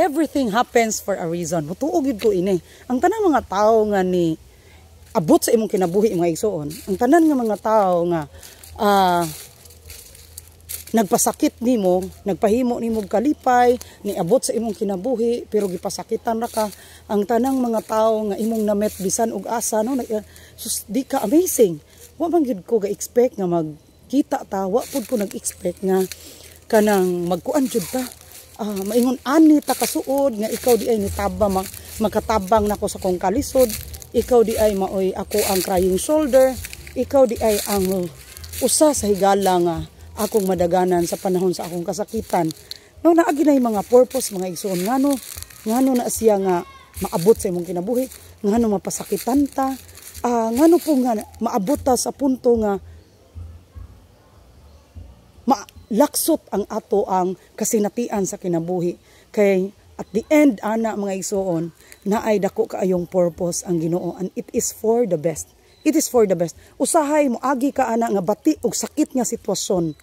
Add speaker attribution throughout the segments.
Speaker 1: Everything happens for a reason. Mutuo gyud ko ini. Ang tanang mga tao nga ni abot sa imong kinabuhi, mga igsoon, ang tanan nga mga tao nga nagpasakit nimo, nagpahimo nimo kalipay, niabot sa imong kinabuhi pero gipasakitan ra ka, ang tanang mga tao nga imong na-meet bisan og asa, no, sus, di ka amazing? Wa man gyud ko ga-expect nga magkita ta, wa pud ko nag-expect nga kanang magkuan jud ta. Maingon ani ta kasuod nga ikaw di ay nitaba makatabang nako sa kong kalisod. Ikaw di ay maoy ako ang crying shoulder. Ikaw di ay ang usa sa higala nga akong madaganan sa panahon sa akong kasakitan. No, naagi na mga purpose, mga igsoon, ngano na siya nga maabot sa imong kinabuhi, ngano mapasakitan ta, ngano po nga maabot ta sa punto nga malaksot ang ato ang kasinatian sa kinabuhi. Kay at the end ana, mga igsoon, naay dako kaayong purpose ang Ginoo and it is for the best. It is for the best. Usahay mo agi ka ana nga bati og sakit nga sitwasyon,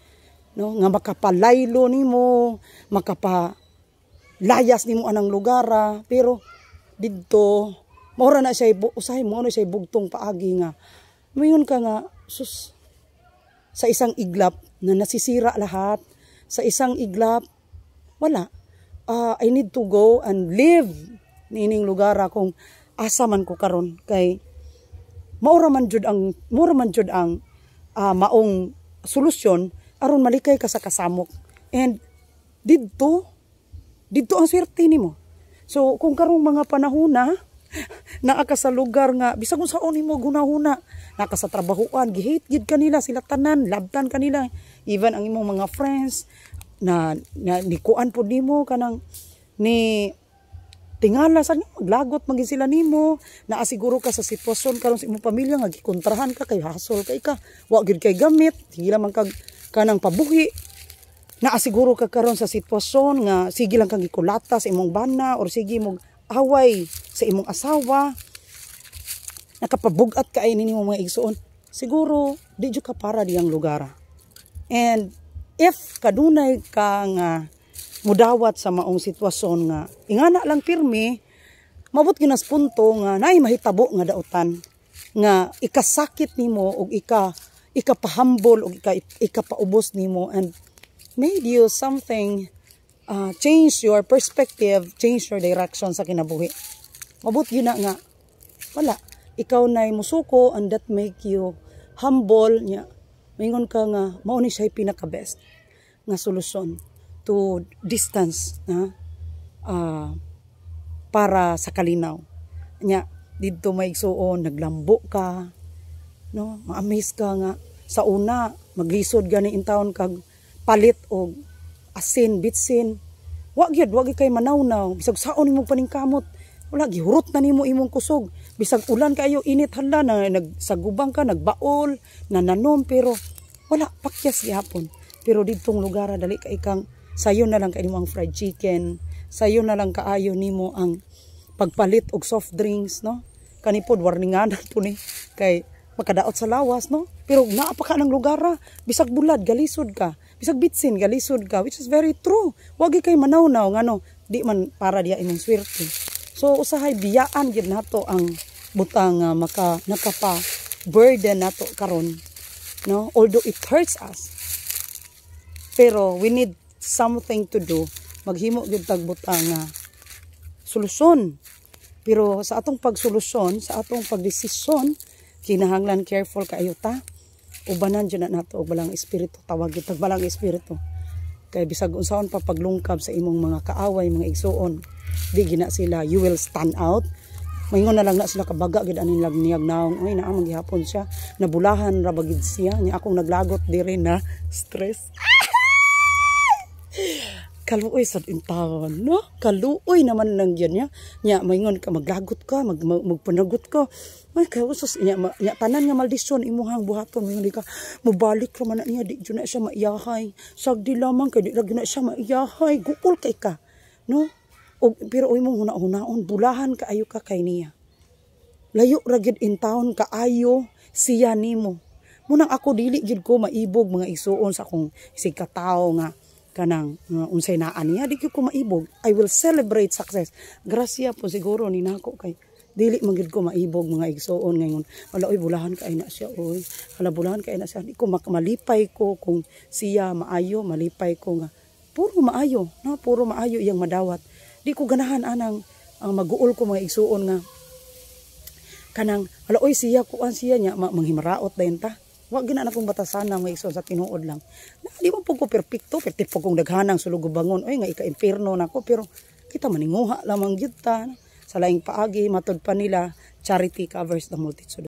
Speaker 1: no, nga makapalaylo nimo, makapa layas nimo anang lugar, pero didto maura na siya, usahay mo na siya bugtong paagi nga mayon ka nga, sus, sa isang iglap na nasisira lahat, sa isang iglap wala, I need to go and live niining lugar kung asa man ko karon, kay maura man jud ang maong solusyon aron malikay ka sa kasamok. And didto didto ang swerte nimo. So kung karong mga panahon na naa ka sa lugar nga bisag unsaon nimo gunahuna, naa ka sa trabahoan, gi-hate gid kanila sila tanan, labtan kanila, even ang imong mga friends na nikuan pud nimo, kanang ni tingala sa maglagot magin sila nimo. Naa siguro ka sa sitwasyon karon sa imong pamilya nga gikontrahan ka kay hasol kay ka, wa gyud kay gamit, sige man kag kanang pabuhi. Naa siguro ka karon sa sitwasyon nga sige lang kang gikulata sa imong bana or sige mo away sa imong asawa, nakapabugat ka ay nimo, mga igsoon, siguro di jud ka para diyang lugar. And if kadunay ka nga mudawat sa maong sitwasyon nga ingana lang pirmi, mabot ginas punto nga naay mahitabo nga dautan nga ikasakit nimo og ikapahambol og ikapaubos nimo and made you something, change your perspective, change your direction sa kinabuhi. Mabot yun na nga wala, ikaw na musuko and that make you humble nya. Maingon ka nga mao ni siya pinaka best nga solusyon to distance na para sa kalinaw nya. Didto may igsuon, naglambo ka, no, ma-amaze ka nga sa una maglisod gani in town kag palit og asin, bitsin, wa gyud, wa gyud kay manawnaw. Bisag saon nimo paningkamot, wala, gihurot na nimo imong kusog. Bisag ulan kayo, init, hala na nagsagubang ka, nagbaol nananom, pero wala, pakyas gihapon. Pero didtong lugar, dali ka ikang sayo na lang kay nimo ang fried chicken, sayo na lang kaayo nimo ang pagpalit og soft drinks, no? Kani pod, warningan po ni kay makadaot sa lawas, no? Pero naa pa ka ng lugar, bisag bulad galisod ka, bisag bitsin galisod ka, which is very true. Wag kay manawnaw ngano di man para diya imong swerte. So usahay biyaan gid nato ang butang nga nakapa burden nato karon, no? Although it hurts us, pero we need something to do. Maghimo gyud tag butang nga solusyon. Pero sa atong pagsolusyon, sa atong pagdesisyon, kinahanglan careful kaayo ta. Ubanan jud na nato og Balang Espiritu. Tawag gyud tag Balang Espiritu kay bisag unsaon pa paglungkab sa imong mga kaaway, mga igsuon, di gina sila, you will stand out. Maingon na lang na sila, kabaga gid aning lag niyag naong, ay, naa gihapon siya, nabulahan ra bagid siya nya. Akong naglagot diri na stress. Kaluoy sad intawon, no? Kaluoy naman lang yun niya nya. Maingon ka, maglagot ka, magpanagot ka, ay kay sus nya, nya tanan nga maldisyon imuhang buhaton. Maingon di ka, mobalik ra man na niya, di jud na siya maiyahay, sagdi lamang kay di ra gyud na siya maiyahay. Guol kay ka, no? Og pero uy mong huna-hunaon, bulahan kaayo ka kay niya, layo ra gyud in town kaayo siya nimo. Munang ako, dili gyud ko maibog, mga igsuon, sa akong isig katawo nga Kanang unsay naa niya, di gyud ko maibog. I will celebrate success. Grasya po siguro ni nako kay dili man gyud ko maibog, mga igsuon, ngayon. "Wala oy, bulahan kay na siya oy. Hala, bulahan kay na siya." Di ko malipay ko kung siya maayo, malipay ko nga puro maayo, no? Puro maayo iyang madawat. Di ko ganahan anang ang maguol ko, mga igsuon, nga kanang "Hala oy, siya kuan siya nya," manghimaraot dayon ta. Wa gina na kong batasana, mga igsoon, sa tinuod lang. Na, di mo po ko perpekto, perti po kong daghanang sulog bangon oy nga ika-impierno nako, pero kita maninguha lamang gyud ta sa laing paagi. Matod pa nila, charity covers the multitude.